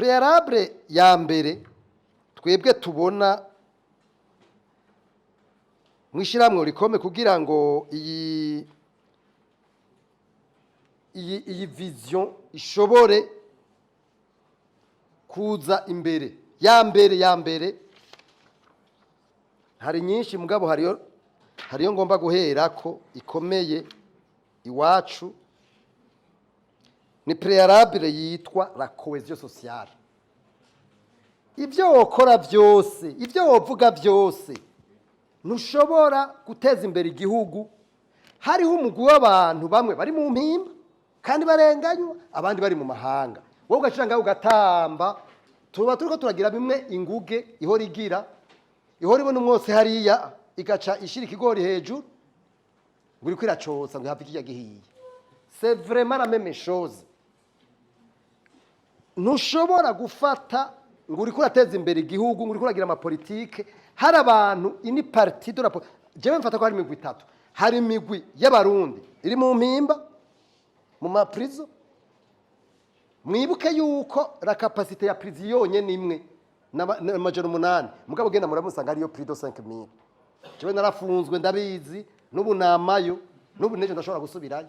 Préalable ya mbere twebwe tubona mw'ishyirahamwe rikome kugira ngo iyi vision ishobore kuza imbere, ya mbere, hari nyinshi, mugabo hariyo ngomba guhera ko ikomeye iwacu, ni préalable yitwa la cohésion sociale. Ibyo wokora byose, ibyo wovuga byose, ntushobora guteza imbere igihugu hariho umugwi w'abantu bamwe bari mu mpimba kandi barenganywa, abandi bari mu mahanga, wowe ugacira ngaho ugatamba. Tuba turiko turagira bimwe inguge ihora igira, ihora ibona umwotsi hariya, igaca ishira ikigori hejuru ngo iriko iracotsa, ngo ihave kirya gihiye. C'est vraiment la même chose. Ntushobora gufata ngo uriko urateza imbere igihugu, ngo uriko uragira amapolitike, hari abantu, une partie de la jewe mfata ko hari imigwi itatu. Hari imigwi y'Abarundi iri mu mpimba, mu ma prisons. Mwibuke yuko la capacité ya prison yonyene imwe n'800, mugabo genda muramusanga hariyo plus de 5000. Jewe narafunzwe, ndabizi, n'ubu namayo, n'ubu nejo ndashobora gusubirayo,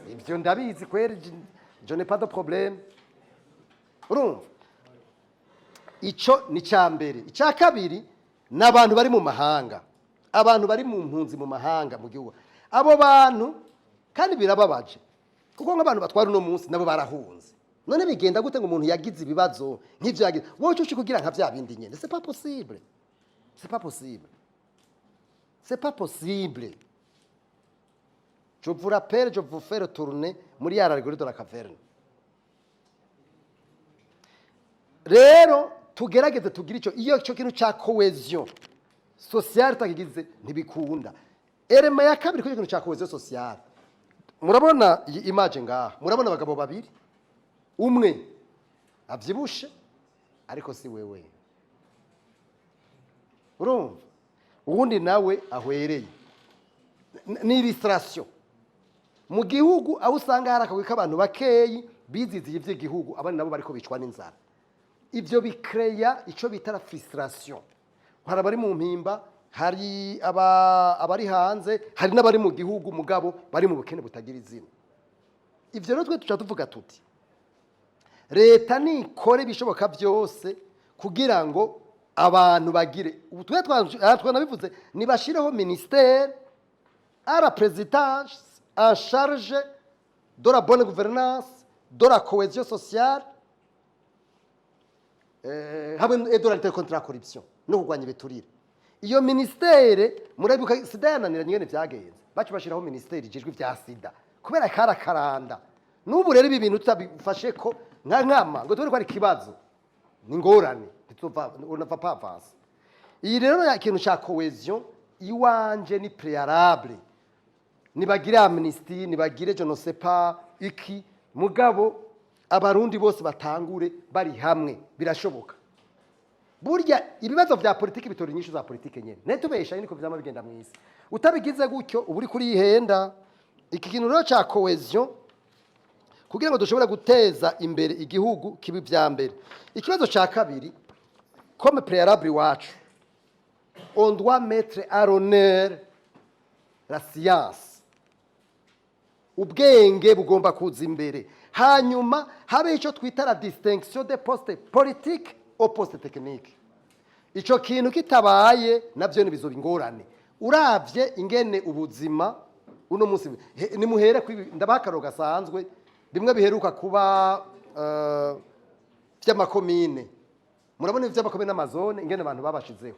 ivyo ndabizi kweri, je n'ai pas de problème. Urumva, ico ni cya mbere. Icya kabiri ni abantu bari mu mahanga, abantu bari mu mpunzi mu mahanga, mu gihugu. Abo bantu kandi birababaje, kuko nk'abantu batwara uno munsi nabo barahunze. None bigenda gute ngo umuntu yagize ibibazo nk'ivyo yagize, wowe uca kugira nka vya bindi nyene? C'est pas possible, c'est pas possible, c'est pas possible. Je vous rappelle, je vous fais retourner muri ya allégorie de la caverne. Rero tugerageze tugire icyo, iyo icyo kintu cya cohésion sociale tutakigize, ntibikunda. Élément ya kabiri kuri icyo kintu cya cohésion sociale, murabona iyi image ngaha, murabona abagabo babiri, umwe avyibushe ariko si wewe, urumva, uwundi nawe ahwereye. Ni illustration mu gihugu aho usanga hari akagwi k'abantu bakeyi biziziye ivy'igihugu, abandi nabo bariko bicwa n'inzara. Ivyo bikreya ico bita la frustration. Hari abari mu mpimba, hari abari hanze, hari n'abari mu gihugu mugabo bari mu bukene butagira izina. Ivyo rero twe tuca tuvuga tuti leta nikore ibishoboka byose kugira ngo abantu bagire ubu. Twe twanabivuze, nibashireho ministère à la présidence en charge de la bonne gouvernance, de la cohésion sociale, hamwe et de la lutte contre la corruption, no kurwanya ibiturire. Iyo ministère, murabibuka sida yananiranye ingene vyagenze, baca bashiraho ministère ijejwe ivya sida kubera karakaranda. N'ubu rero ibi bintu tutabifashe ko nka nkama ngo tubone ko ari ikibazo, ni ingorane, ntituzova, on ne va pas avancer. Iyi rero ya kintu ca cohésion iwanje ni préalable. Nibagire amnistie, nibagire je ne sais pas iki, mugabo Abarundi bose batangure bari hamwe. Birashoboka. Burya ibibazo vya politiki bitora inyishu za politiki nyene, ntitubesha, niko vyama bigenda mw'isi. Utabigize gutyo uba uri kurihenda. Iki kintu rero ca cohésion kugira ngo dushobore guteza imbere igihugu kiba ivya mbere. Ikibazo ca kabiri, comme préalable iwacu, on doit mettre à l'honneur la science. Ubwenge bugomba kuza imbere, hanyuma habe icyo twita la distinction de poste politique au poste technique. Icyo kintu kitabaye nabyo ntibizoba ingorane. Uravye ingene ubuzima uno munsi, nimuhere ndabaha akarorero gasanzwe, bimwe biheruka kuba vy'amakomine. Murabona ivy'amakomine n'ama zones, ingene abantu babashizeho,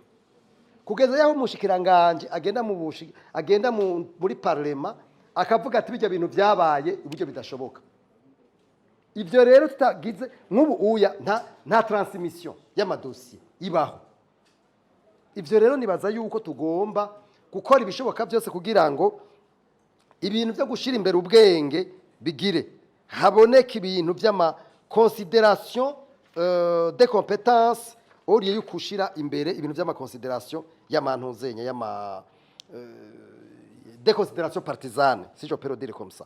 kugeza yaho umushikiranganje agenda muri parlement akavuga ati bijya bintu byabaye uburyo bidashoboka. Ibyo rero tutagize nk'ubu uya nta transmission y'amadosiye ibaho. Ibyo rero nibaza yuko tugomba gukora ibishoboka byose kugira ngo ibintu byo gushyira imbere ubwenge bigire haboneke, ibintu by'ama considération de compétences au lieu yo gushyira imbere ibintu by'ama considération y'amantuzenya, y'ama des considérations partisanes, si je peux le dire comme ça.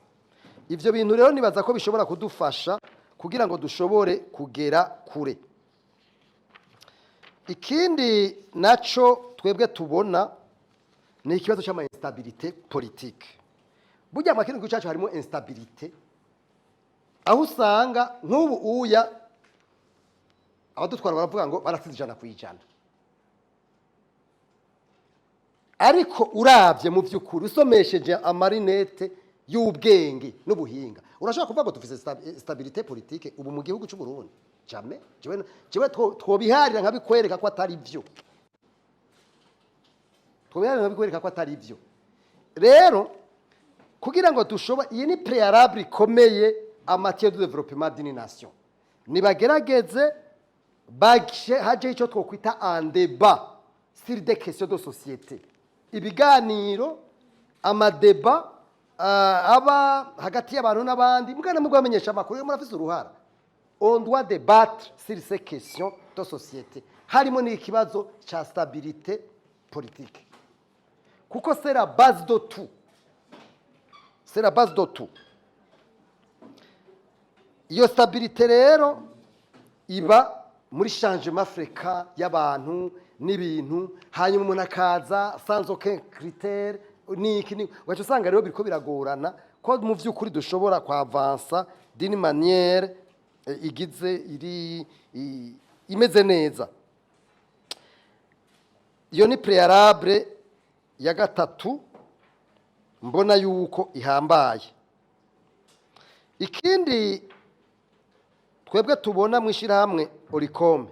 Ivyo bintu rero nibaza ko bishobora kudufasha kugira ngo kugira ngo dushobore kugera kure. Ikindi naco twebwe tubona ni ikibazo cy'ama instabilité politique. Burya mu kino gihugu cyacu harimo instabilité, aho usanga nk'ubu uya abadutwara baravuga ngo baratsinze 100%, ariko urabye mu by'ukuri, usomesheje ama lunettes y'ubwenge n'ubuhinga, urashobora kuvuga ngo dufise stabilité politique ubu mu gihugu cy'u Burundi? Jamais. Jewe twobiharira nkabikwereka ko atari byo, twobiharira nkabikwereka ko atari byo. Rero kugira ngo dushobore, iyi ni préalable ikomeye en matière de développement d'une nation, nibagerageze bagishe haje icyo twokwita un débat sur des questions de société, ibiganiro, ama débats aba hagati y'abantu n'abandi. Mugana mubwo bamenyesha amakuru murafise uruhara. On doit débattre sur ces questions de société, harimo n'ikibazo ca stabilité politique, kuko c'est la base de tout, c'est la base de tout. Iyo stabilité rero iba muri changement fréquent y'abantu n'ibintu, hanyuma umuntu akaza sans aucun critère niki ni ugaca usanga rero biriko biragorana ko mu vy'ukuri dushobora kwavansa d'une manière igize iri imeze neza. Iyo ni préalable ya gatatu mbona yuko ihambaye. Ikindi twebwe tubona mu ishyirahamwe Olucome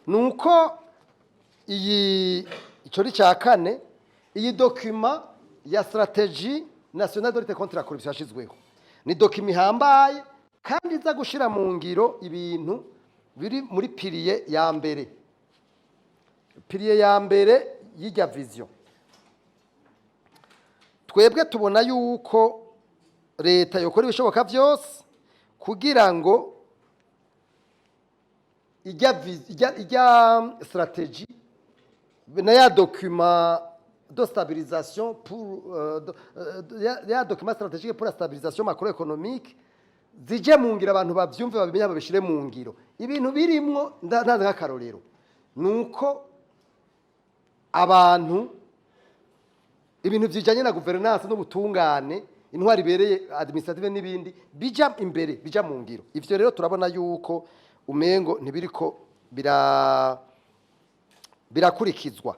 ni uko iyi, icyo ni cya kane, iyi document ya stratégie nationale de lutte contre la corruption yashyizweho ni document ihambaye kandi iza gushyira mu ngiro ibintu biri muri pilier ya mbere, pilier ya mbere y'ijya vision. Twebwe tubona yuko leta yokora ibishoboka byose kugira ngo ijya stratégie na ya document de stabilisation pour ya document stratégique pour la stabilisation macroéconomique zije mu ngiro, abantu bavyumve, babimenye, babishire mu ngiro. Ibintu birimwo, ndanze nk'akarorero, nuko abantu ibintu bijanye na gouvernance n'ubutungane, intwari ibereye administrative n'ibindi bija imbere, bija mu ngiro. Ivyo rero turabona yuko umengo ntibiriko birakurikizwa.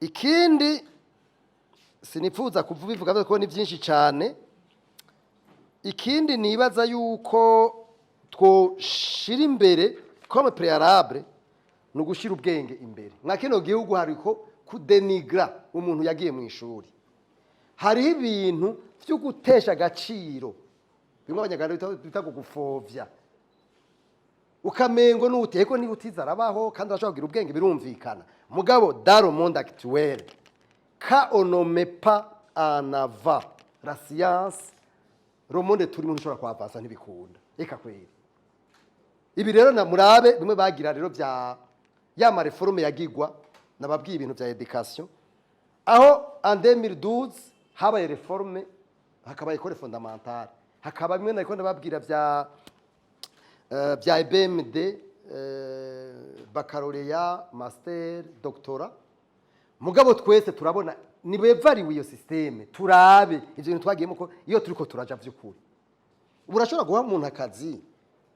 Ikindi sinifuza kuvuga kuko ni byinshi cyane. Ikindi nibaza yuko twoshira imbere comme préalable ni ugushira ubwenge imbere. Mwa kino gihugu hariko kudenigra umuntu yagiye mu ishuri, hariho ibintu byo gutesha agaciro bimwe Abanyarwanda bita gufovya, ukamengo n'uteko niba utize arabaho kandi arashobora kugira ubwenge, birumvikana. Mugabo dans le monde actuel, quand on ne met pas en avant la science, le monde turimo ntushobora kuhavansa, ntibikunda. Reka kweri, ibi rero na murabe bimwe bagira rero bya ya ma réformes yagigwa, nababwiye ibintu bya éducation, aho en 2012 habaye réforme, hakaba école fondamentale, hakaba bimwe nariko ndababwira bya EBMD, baccalauréat, master, doctorat. Mugabo twese turabona nibevariwe iyo système, turabe ivyo bintu twagiyemo ko iyo turiko turaja vy'ukuri. Ubu urashobora guha umuntu akazi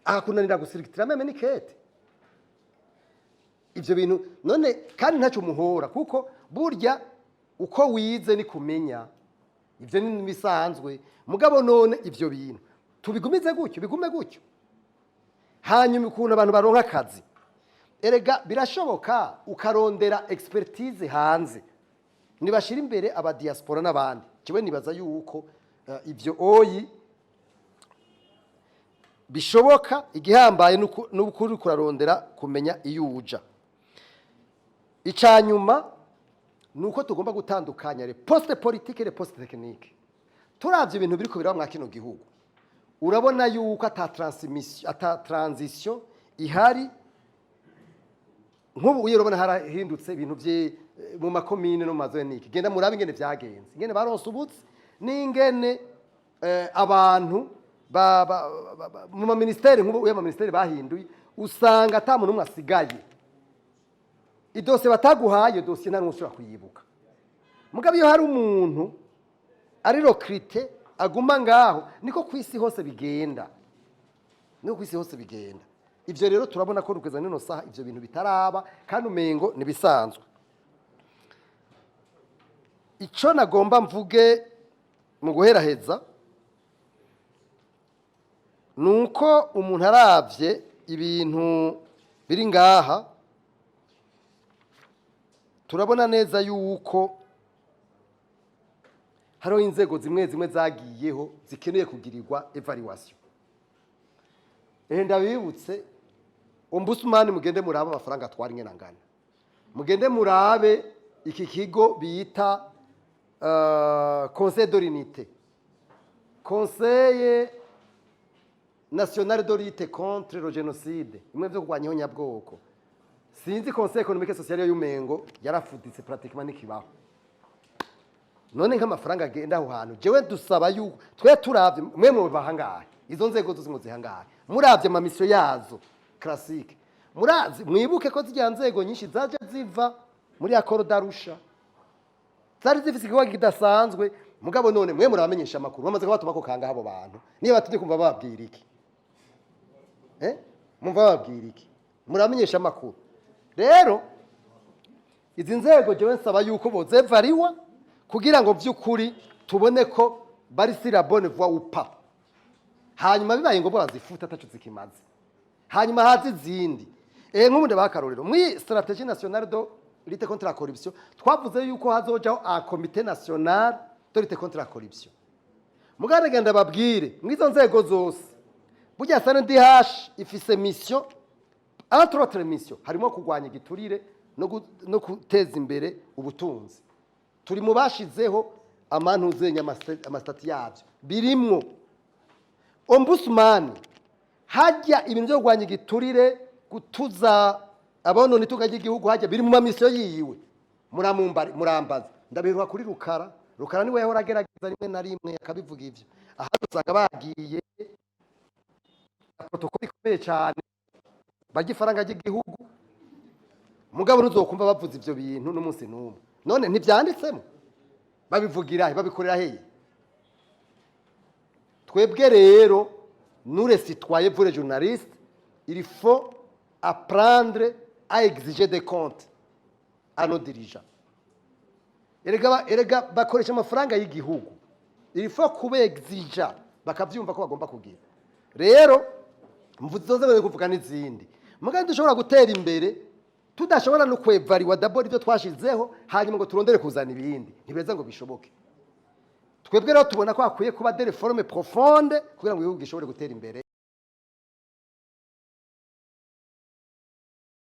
akakunanira gusirikitira même n'ikete. Ivyo bintu none kandi ntacyo umuhora, kuko burya uko wize ni kumenya, ivyo ni bisanzwe. Mugabo none ivyo bintu tubigumize gutyo, bigume gutyo? Hanyuma ukuntu abantu baronka akazi, erega birashoboka ukarondera expertise hanze, nibashira imbere aba diaspora n'abandi. Kiwe nibaza yuko ivyo oyi bishoboka. Igihambaye n'ukuri kurarondera kumenya iyo uja. Icanyuma ni uko tugomba gutandukanya les postes politiques, les postes techniques. Turavye ibintu biriko biraba mwa kino gihugu, urabona yuko ata transmission, ata transition ihari. Nk'ubu uyo urabona harahindutse ibintu bye mu makomine no mu mazu niki. Genda murabe ingene vyagenze, ingene baronse ubutsi n'ingene abantu Mu maministeri, nk'ubu y'amaministeri bahinduye, usanga ata muntu umwe asigaye. Idosiye bataguhaye, dosiye nta n'umwe ushobora kuyibuka. Mugabo iyo hari umuntu ari recruté aguma ngaho, niko ku isi hose bigenda, niko ku isi hose bigenda. Ivyo rero turabona ko rugeza nino saha ivyo bintu bitaraba, kandi umengo nibisanzwe. Ico nagomba mvuge mu guheraheza nuko umuntu aravye ibintu biri ngaha, turabona neza yuko hariho inzego zimwe zimwe zagiyeho zikeneye kugirirwa évaluation. Ndabibutse, ombudsman, mugende murabe amafaranga atwara ingene angana. Mugende murabe iki kigo bita Conseil de l'unité, Conseil national de lutte contre le génocide, imwe vyo kurwanya ihonyabwoko. Sinzi, Conseil économique social y'umengo yarafuditse, pratiquement n'ikibaho. None nk'amafaranga agenda aho hantu, jewe dusaba yuko twe turavye, mwe mubahangahe izo nzego zose ngo zihangahe, muravye ama missions yazo classique, murazi, mwibuke ko zirya nzego nyinshi zaje ziva muri accord d'Arusha, zari zifise igikorwa kidasanzwe. Mugabo none mwe murabamenyesha amakuru, bamaze kubatuma ko kangahe abo bantu? Niba batumye, kumva bababwira iki? Mumva bababwira iki? Muramenyesha amakuru. Rero izi nzego jewe nsaba yuko bozevariwa kugira ngo vy'ukuri tubone ko bari sur la bonne voie ou pas. Hanyuma bibaye ngombwa bazifuta ataco zikimaze, hanyuma haza izindi. Nk'ubundi bakarorero, muri stratégie nationale de lutte contre la corruption, twavuze yuko hazojaho un comité national de lutte contre la corruption. Mugabo genda babwire, mw'izo nzego zose, burya CNDH ifise mission, entre autres missions harimo kurwanya igiturire no guteza imbere ubutunzi. Turi mu bashizeho amantuzenya, ama statuts yabyo birimwo. Ombudsman, hajya ibintu byo kurwanya igiturire, gutuza abonona itunga ry'igihugu, hajya biri mu ma missions yiwe. Murambaza, ndabiruha kuri Rukara. Rukara niwe yahora agerageza rimwe na rimwe akabivuga ivyo. Ahandi usanga bagiye protocole ikomeye cyane, barya ifaranga ry'igihugu, mugabo ntuzokumva bavuze ivyo bintu n'umunsi n'umwe. None ntibyanditsemo? Babivugira he? Babikorera hehe? Twebwe rero, nous les citoyens, vous les journalistes, il faut apprendre à exiger des comptes à nos dirigeants. Erega bakoresha amafaranga y'igihugu, il faut kuba exija bakavyumva ko bagomba kugira. Rero mvuze izo nzego, kuvuga n'izindi, mugabo dushobora gutera imbere tudashobora no kwevariwa d'abord ibyo twashizeho, hanyuma ngo turondere kuzana ibindi, ntibeza ngo bishoboke. Twebwe rero tubona ko hakwiye kuba des réformes profondes kugira ngo igihugu gishobore gutera imbere.